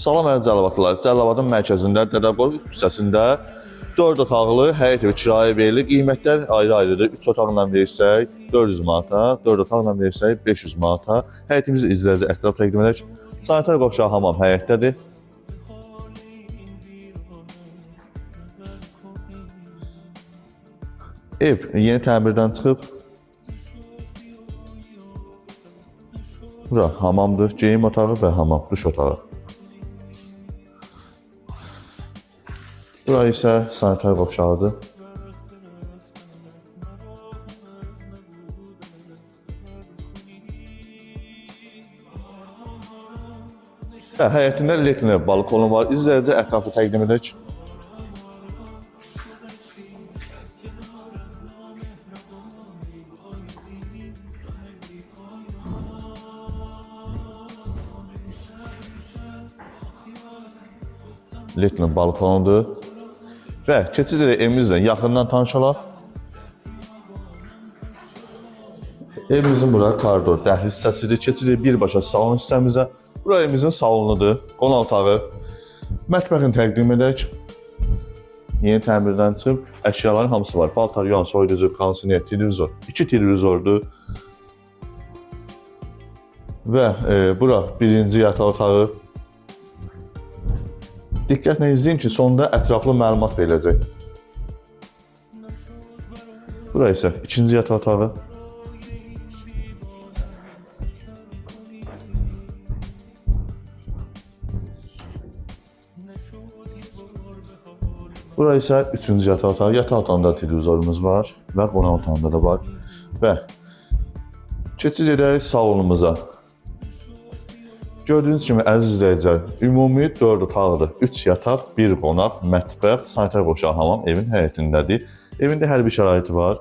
Salam əziz Cəlilabadlılar. Cəlilabadın mərkəzində Dədə Qorqud küçəsində 4 otaqlı həyət evi kirayə verilir. Qiymətlər ayrı-ayrıdır. 3 otaqla versək 400 manata, 4 otaqla versək 500 manata. Həyətimizi izləyicə ətraf təqdim edək. Sanitar qovşağı hamam həyətdədir. Ev yeni təmirdən çıxıb. Bura hamamdır, geyim otağı və hamam, duş otağı. Bura isə sanitar qovşağıdır. Və həyətində letni balkonu var. İzləyicə ətrafı təqdim edək. Letni balkonudur. Və keçid edək evimizlə yaxından tanış olaq. Evimizin bura koridor, dəhliz hissəsidir. Keçirik birbaşa salon hissəmizə. Bura evimizin salonudur, qonaq otağı. Mətbəxini təqdim edək. Yeni təmirdən çıxıb, əşyaların hamısı var. Paltar, yuyan, soyuducu, kondisioner, televizor. 2 televizordur. Və bura birinci yataq otağı. Diqqətlə izləyin ki, sonda ətraflı məlumat veriləcək. Bura isə ikinci yataq otağı. Bura isə üçüncü yataq otağı. Yataq otağında televizorumuz var və qonaq otağında da var. Və keçid edək salonumuza. Gördüyünüz kimi əziz izləyicilər, ümumi 4 otaqdır. 3 yataq, 1 qonaq, mətbəx, sanitar qovşağı, hamam evin həyətindədir. Evində hər bir şəraiti var.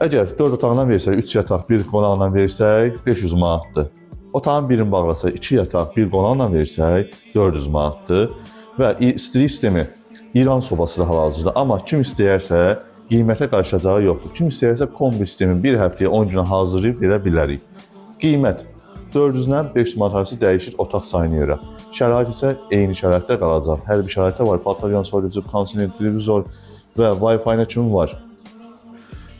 Əgər 4 otaqdan versək, 3 yataq, 1 qonaqla versək 500 manatdır. Otağın birini bağlasaq, 2 yataq, 1 qonaqla versək 400 manatdır. Və istilik sistemi İran sobası da hal-hazırda. Amma kim istəyərsə qiymətə qarışacağı yoxdur. Kim istəyərsə kombi sistemi bir həftəyə 10 günə hazırlayıb verə bilərik. Qiymət 400-dən 500 manat arası dəyişir otaq sayına görə. Şərait isə eyni şəraitdə qalacaq. Hər bir şəraitdə var. Paltaryan soyuducu, kondisioner, televizor və Wi-Fi-nə kimi var.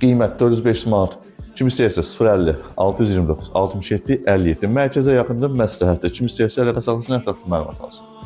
Qiymət 405 manat. Kim istəyirsə 050 629 67 57 mərkəzə yaxındır, məsləhətdir. Kim istəyirsə əlaqə saxlasın, ətraflı məlumat alsın.